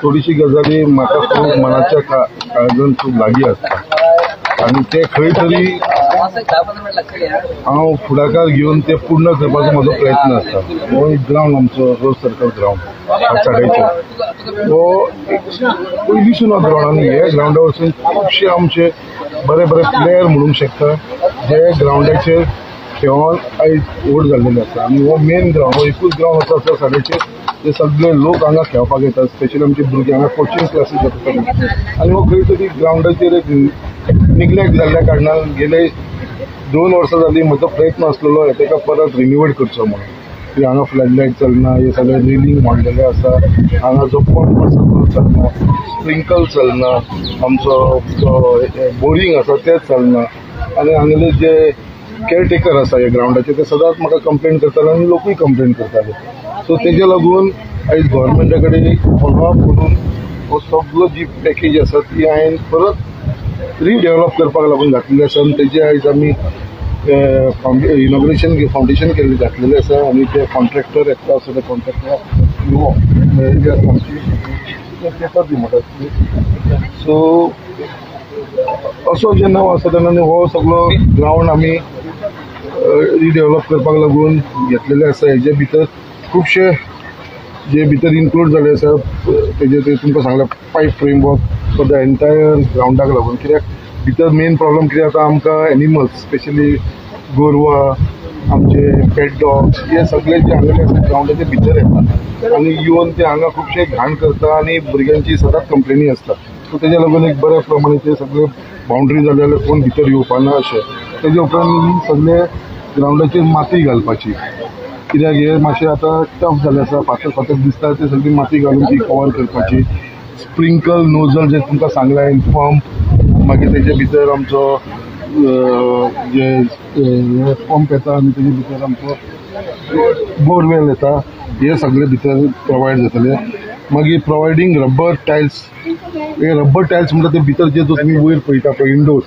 थोडीशी गजाली म्हाका खूब मनाच्या काळजान खूब लागीं आसता आनी ते खंय तरी हांव फुडाकार घेवन ते पूर्ण करपाचो म्हजो प्रयत्न आसता. हो एक ग्रावंड आमचो रोज सर्कल ग्रावंड साडेचो हो पयलींसून हो ग्रावंड आनी हे ग्रावंडा वचून खुबशे आमचे बरे बरे प्लेयर म्हणूंक शकता जे ग्रावंडाचेर खेळोन आयज व्हड जाल्लेले आसा. आनी हो मेन ग्रावंड हो एकूच ग्रावंड आसा आसा साडेचेर ते सगळे लोक हांगा खेळपाक येतात, स्पेशली आमचे भुरगे हांगा कोचिंग क्लासीस जाता. आनी हो खंय तरी ग्रावंडाचेर एक निग्लेक्ट जाल्ल्या कारणान गेले 2 वर्सां जाली म्हजो प्रयत्न आसलेलो ताका परत रिन्युवेट करचो म्हणून. की हांगा फ्लड लायट चलना, हे सगळे रेलिंग मोडलेले आसा, हांगा जो पंप आसा तो चलना, स्प्रिंकल चलना, आमचो बोरींग आसा तें चलना. आनी हांगेले जे केअरटेकर आसा ह्या ग्रावंडाचे ते सदांच म्हाका कंप्लेन करताले आनी लोकूय कंप्लेन करताले. सो तेजे लागून आयज गव्हर्मेंटा कडेन फॉलोअप करून हो सगळो जी पॅकेज आसा ती हांवें परत रिडेवलप करपाक लागून घातलेली आसा. आनी तेजे आयज आमी इनॉग्रेशन फावंडेशन केल्लें घातलेलें आसा. आनी ते कॉन्ट्रॅक्टर एकटो आसा ते कॉन्ट्रॅक्टर आमची पेपर दी म्हणटा. सो असो जेन्ना आसा तेन्ना हो सगळो ग्रावंड आमी रिडेवलप करपाक लागून घेतलेले आसा. हेजे भितर खुबशे जे भितर इन्क्लूड जाल्ले आसा तेजे ते तुमकां सांगला pipe framework for the entire ग्रावंडाक लागून. कित्याक भितर मेन प्रॉब्लम कितें जाता आमकां एनिमल्स स्पेशली गोरवां, आमचे पेट डॉग्स हे सगळे जे हांगा आसा ग्रावंडाचे भितर येता आनी येवन ते हांगा खुबशे घाण करता आनी भुरग्यांची सदांच कंप्लेनी आसता. सो तेज्या लागून एक बऱ्या प्रमाणे ते सगळे बाउंड्री जाले जाल्यार कोण भितर येवपा ना अशें. तेजे उपरांत सगळे ग्रावंडाचेर माती घालपाची, कित्याक हे मातशें आतां टफ जालें आसा, फातर फातर दिसता ते सगळी माती घालून ती कवर करपाची. स्प्रिंकल नोजल जे तुमकां सांगलां हांवें पंप, मागीर तेजे भितर आमचो जे पंप येता आनी तेजे भितर आमचो बोरवेल येता, हे सगळे भितर प्रोवायड जातले. मागीर प्रोवायडींग रबर टायल्स, हे रबर टायल्स म्हणटा ते भितर जे तुमी वयर पळयता पळय इंडोर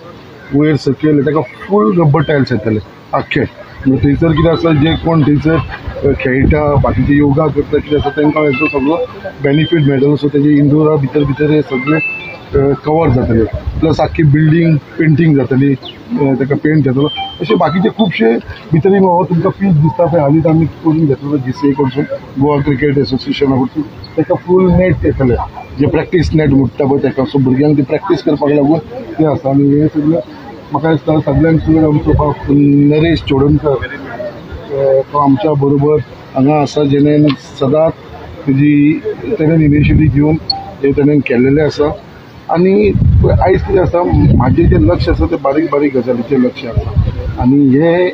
वयर सकयल ताका फूल रबर टायल्स येतले आख्खे. थंयसर कितें आसा जे कोण थंयसर खेळटा बाकीचे योगा करता कितें आसा तांकां हेचो सगळो बेनिफीट मेळटलो. सो तेजे इंडोरा भितर भितर हे सगळे कवर जातले. प्लस आख्खी बिल्डींग पेंटींग जातली, ताका पेंट जातलो. अशे बाकीचे खुबशे भितर हो तुमकां पीच दिसता पळय हालींच आमी करून घेतलेलो जीसीए कडसून, गोवा क्रिकेट एसोसिएशना कडसून, ताका फूल नेट येतले जे प्रॅक्टीस नेट म्हणटा पळय ताका. सो भुरग्यांक ती प्रॅक्टीस करपाक लागून तें आसा. आनी हें सगळें म्हाका दिसता सगळ्यांक चड आमचो नरेश चोडणकर तो आमच्या बरोबर हांगा आसा, जेणे सदांच तेजी तेणें इनिशिएटीव घेवन हें तेणें केल्लेलें आसा. आनी आयज कितें आसा म्हाजें जें लक्ष आसा तें बारीक बारीक गजालीचें लक्ष आसा. आनी हें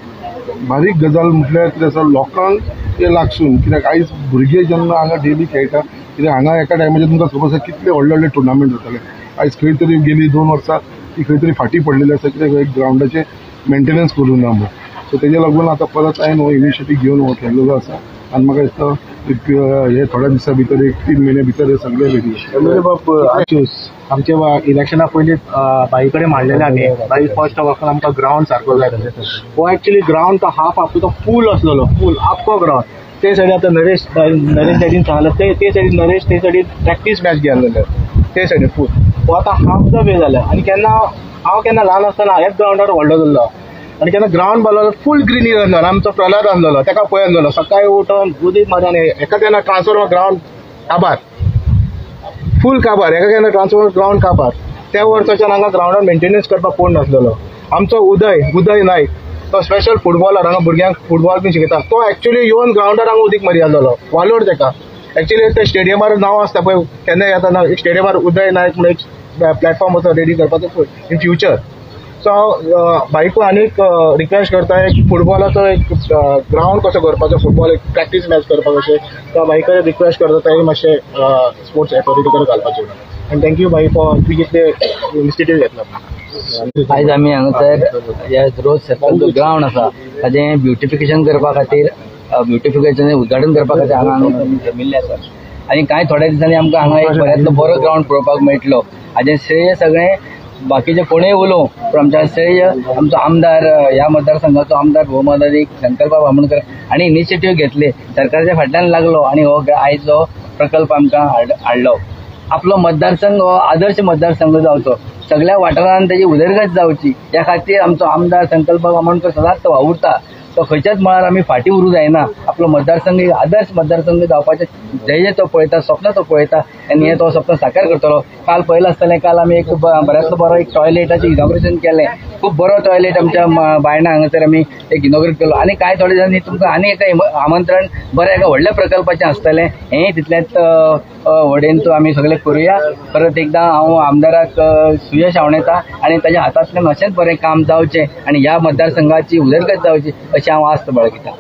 बारीक गजाल म्हटल्यार कितें आसा लोकांक तें लागसून, कित्याक आयज भुरगे जेन्ना हांगा डेली खेळटा, कित्याक हांगा एका टायमाचेर तुमकां खबर आसा कितले व्हडले व्हडले टुर्नामेंट जाताले. आयज खंय तरी गेली 2 वर्सां ती खंय तरी फाटीं पडलेली आसा, कित्याक ग्रावंडाचें मेंटेनन्स करूंक ना म्हणून. सो तेजे लागून आतां परत हांवें हो इनिशिएटीव घेवन हो केल्लो आसा. आनी म्हाका दिसता हे थोड्या दिसां भितर एक 3 म्हयन्या भितर हे सगळे रेडी. आमचे इलेक्शना पयलीं भाई कडेन मांडलेले आमी, भाई फर्स्ट ऑफ ऑल आमकां ग्रावंड सारको जाय. हो एक्चुअली ग्रावंड तो हाफ आपलो तो फूल आसलेलो, फूल आख्खो ग्रावंड. ते सायडीन आतां नरेश डॅडीन सांगलें ते सायडीन नरेश ते सायडीन प्रॅक्टीस मॅच घेतलेले ते सायडीन फूल. हो आतां हाफ the way जाल्या. आनी केन्ना हांव केन्ना ल्हान आसतना ह्याच ग्रावंडार व्हडलो जाल्लो आनी केन्ना ग्रावंड बालो फूल ग्रिनरी आसलेलो, आमचो प्रल्हाद आसलेलो ताका पळय आसलेलो सकाळीं उठोन उदीक मारून एका केन्ना ट्रान्सफॉर्मर ग्रावंड काबार फूल काबार, एका केन्ना ट्रान्सफॉर्मर ग्रावंड काबार. त्या वर्साच्यान हांगा ग्रावंडार मेंटेनन्स करपाक कोण नासलेलो. आमचो उदय नायक तो स्पेशल फुटबॉलर, हांगा भुरग्यांक फुटबॉल बी शिकयता, तो एक्चुअली येवन ग्रावंडार हांगा उदीक मारी आसलेलो वालोर ताका. एक्चुअली ते स्टेडियमार नांव आसता पळय केन्ना येता ना स्टेडियमार उदय नायक म्हणून एक प्लॅटफॉर्म आसा रेडी करपाचो इन फ्युचर. सो हांव भाईकूय आनीक रिक्वेस्ट करता एक फुटबॉलाचो एक ग्रावंड कसो करपाचो, फुटबॉल एक प्रॅक्टीस मॅच करपाक अशें तो भाई कडेन रिक्वेस्ट करता, तेय मातशें स्पोर्ट्स एथॉरिटी कडेन घालपाचें. आनी thank you भाई फॉर तुवें जितले इनिशिएटीव घेतला. आयज आमी हांगासर ह्या रोज सर्कल जो ग्रावंड आसा ताजें ब्युटिफिकेशन करपा खातीर, ब्युटिफिकेशन उद्घाटन करपा खातीर हांगा आमी जमिल्ले आसा. आनी कांय थोड्या दिसांनी आमकां हांगा एक बऱ्यांतलो बरो ग्रावंड पळोवपाक मेळटलो. हाजें श्रेय सगळें बाकीचे कोणूय उलोवं पूण आमच्या श्रेय आमचो आमदार ह्या मतदारसंघाचो आमदार भोवमानादीक संकल्प बामणकर हांणी इनिशिएटीव घेतले, सरकारच्या फाटल्यान लागलो आनी हो आयज हो प्रकल्प आमकां हाडलो. आपलो मतदारसंघ हो आदर्श मतदारसंघ जावचो, सगळ्या वाठारांत तेजी उदरगत जावची ह्या खातीर आमचो आमदार संकल्प बामणकर सदांच तो वावुरता. तो खंयच्याच मळार आमी फाटीं उरूं जायना. आपलो मतदारसंघ एक आदर्श मतदारसंघ जावपाचें ध्येय तो पळयता, स्वप्न तो पळयता आनी हें तो स्वप्न साकार करतलो. काल पळयलां आसतलें, काल आमी एक बऱ्यांतलो बरो एक टॉयलेटाचें इनॉग्रेशन केलें. खूब बरो टॉयलेट आमच्या बायणा हांगासर आमी एक इनॉग्रेट केलो. आनी कांय थोडे दिसांनी तुमकां आनी एका आमंत्रण बऱ्या एका व्हडल्या प्रकल्पाचें आसतलें, हेंय तितलेंच व्हडेन तो आमी सगळें करुया. परत एकदां हांव आमदाराक सुयश आंवडेता आनी ताज्या हातांतल्यान अशेंच बरें काम जावचें आनी ह्या मतदारसंघाची उदरगत जावची अशी हांव आस्त बाळगितां.